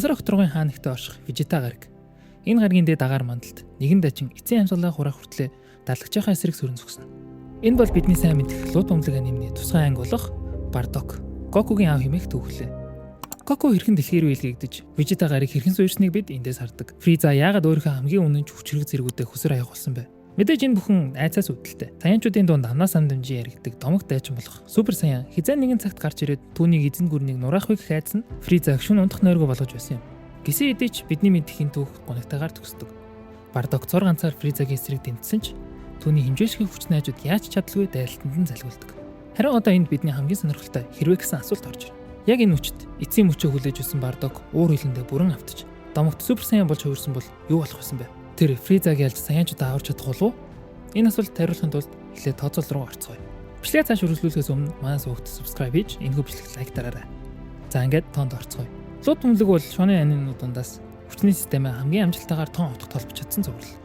Сансар огторгуйн хаан нэгтээ орших Вижита гараг. Энэ гарагийн дээд агаар мандалд нэгэн дачин эцсийн амьсгалаа хураах хүртлээр даллагчийнхаа эсрэг сүрэн зогсно. Энэ бол бидний сайн мэдэх лууд бөмбөлөг анимны тусгай анги болох Бардок, Гокугийн аав хэмээх түүхлээ. Гоку хэрхэн дэлхий рүү илгээгдэж, Вижита гарыг хэрхэн суурьсныг бид эндээс хардаг. Фриза яагаад өөрийнхөө хамгийн үнэн ч хүчрэг зэргүүдэд хөсөр аяг болсон бэ? Мэдээж, энэ бүхэн айцаас үүдэлтэй. Саянчуудын дунд амнаас ам дэмжин яригддаг домогт дайчин болох Супер Саян хэзээ нэгэн цагт гарч ирээд түүнийг эзэн гүрнийг нураах вэ гэх айдас нь Фризаг шөнө унтах нойргүй болгож байсан юм. Гэсэн хэдий ч бидний мэдэх энэ түүх гунигтайгаар төгсдөг. Бардок цор ганцаар Фризагийн эсрэг дэмжсэн ч түүний хэмжээшгүй хүч найзууд яаж ч чадалгүй дайралтанд нь залгуулдаг. Харин одоо энд бидний хамгийн сонирхолтой хэрвээ гэсэн асуулт орж ирнэ. Яг энэ мөчид эцсийн мөчөө хүлээж өссөн Бардок уур хилэндээ бүрэн автаж, домогт Супер Саян болж хувирсан бол юу болох байсан бэ? Тэр Фризаг ялж Саянчудаа аварч чадах болов уу? Энэ асуултад хариулахын тулд эхлээд тооцоол руу орцгоё. Бичлэгээ цааш үргэлжлүүлэхээс өмнө манай сувагт subscribe хийж, энэхүү бичлэгт лайк дараарай. За, ингээд тоонд орцгоё. Лууд бөмбөлөг бол шонын анимнууд дундаас хүчний системээ хамгийн амжилттайгаар тоон утга толбож чадсан цуврал.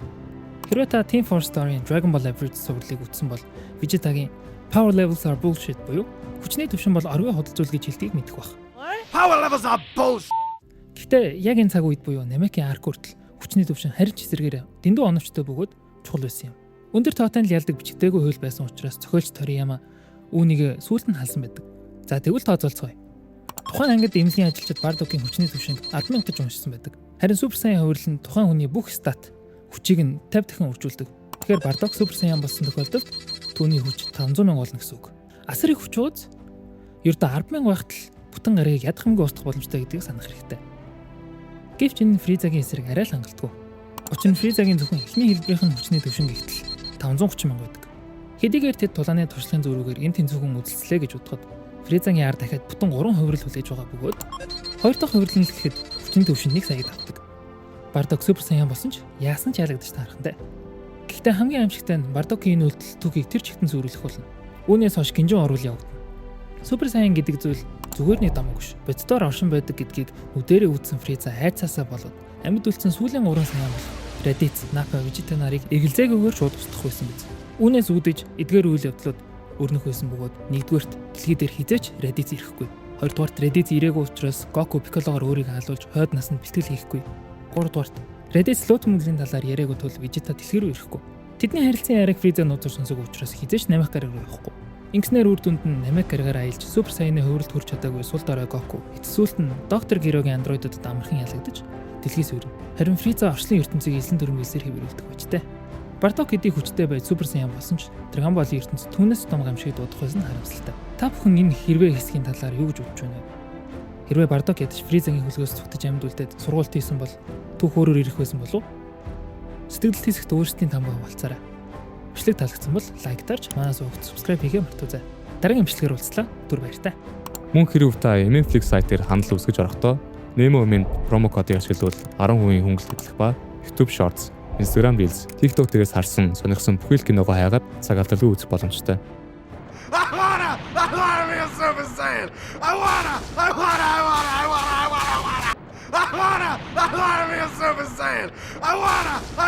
Хэрвээ та Team Force Story-ын Dragon Ball Average цувралыг үзсэн бол Vegeta-гийн "Power levels are bullshit" буюу хүчний түвшин бол оргио худал зүйл гэж хэлдгийг мэдэх байх. Power levels are bullshit. Гэхдээ яг энэ цаг үед буюу Намекийн arc хүртэл хүчний түвшин харин ч эсрэгээр дэндүү оновчтой бөгөөд чухал байсан юм. Өндөр тоотой нь л ялдаг бичигдээгүй хууль байсан учраас зохиолч Торияма үүнийг сүүлд нь халсан байдаг. За, тэгвэл тооцоолцгоё. Тухайн ангид эмнэлгийн ажилчид Бардокийн хүчний түвшинг 10,000 гэж уншсан байдаг. Харин Супер Саян хувирлал нь тухайн хүний бүх stat хүчийг нь 50 дахин үржүүлдэг. Тэгэхээр Бардок Супер Саян болсон тохиолдолд түүний хүч 500 мянга болно гэсэн үг. Асар их хүч ууз ердөө 10 мянга байхад л бүтэн гарагийг ядах юмгүй устгах боломжтой гэдгийг санах хэрэгтэй. Гэвч энэ Фризагийн эсрэг арай л хангалтгүй. Учир нь Фризагийн зөвхөн эхний хэлбэрийнх нь хүчний түвшин гэхтэл 530 мянга байдаг. Хэдийгээр тэд тулааны туршлагын зөрүүгээр энэ тэнцвүүхэн үзэлцлээ гэж бодоход Фризагийн ар дахиад бүтэн 3 хувирал хүлээж байгаа бөгөөд хоёр дахь хувирлал нь л гэхэд хүчний түвшин 1 саяг давтдаг. Бардок Супер Саян болсон ч яасан ч ялагдаж таархантай. Гэхдээ хамгийн аимшигтай нь Бардокийн энэ үйлдэл түүхийг тэр чигтэн сүрүүлэх болно. Үүнээс хойш гинжин орвол явагдана. Супер Саян гэдэг зүйл зүгээр нэг домог биш. Боддоор оршин байдаг гэдгийг нүдэрээ үзсэн Фриза айцаасаа болоод амьд үлдсэн сүүлийн 3 Саян болох Радиц, Напа, Вижита нарыг эргэлзээгүйгээр шууд устгах байсан биз. Үүнээс үүдэж эдгээр үйл явдлууд өрнөх байсан бөгөөд нэгдүгээрт, дэлхий дээр хэзээ ч Радиц ирэхгүй. Хоёрдугаарт, Радиц ирээгүй учраас Гоку Пиккологоор өөрийгөө халуулж хойд насанд бэлтгэл хийхгүй. Гуравдугаарт, Радиц лууд бөмбөлийн талаар яриаггүй тул Вижита дэлхий рүү ирэхгүй. Тэдний харилцан яриаг Фриза нууцаар сонсоогүй учраас хэзээ ч Намек гариг руу явахгүй. Ингэснээр үр дүнд нь Намек гаригаар аялж Супер Саяны хувиралд хүрч чадаагүй сул дорой Гоку эцэс сүүлд нь Доктор Герогийн андроидуудад амархан ялагдаж дэлхий суурна. Харин Фриза орчлон ертөнцийг элсэн дүрмэлсээр хэврүүлдэг байж тээ. Бардок хэдий хүчтэй байж Супер Саян болсон ч Dragon Ball-ын ертөнц түүнээс том гамшиг дуудах байсан нь харамсалтай. Та бүхэн энэ хэрвээ хэсгийн талаар юу гэж бодож байна вэ? Хэрвээ Бардок ядаж Фризагийн хөлгөөс зүтгэж амьд үлдээд сургуульд хийсэн бол түүх өөрөөр ирэх байсан болов уу? Сэтгэгдэл хэсэгт өөрсдийн таамаг хуваалцаарай. Бичлэг таалагдсан бол лайк дарж, манай сувагт subscribe хийхээ мартуузай. Дараагийн бичлэгээр уулзлаа. Түр баяртай. Мөн хэрвээ та MMFlix сайт дээр ханал үүсгэж орохдоо Nemo Min promo кодыг ашиглавал 10% хөнгөлөлт үзэх ба YouTube Shorts, Instagram Reels, TikTok дээрээс харсан, сонирхсон бүхий л киногоо хайгаад цаг алдалгүй үзэх боломжтой. I wanna be a Super Saiyan. I wanna, I wanna, I wanna, I wanna, I wanna, I wanna. I wanna be a Super Saiyan. I wanna, I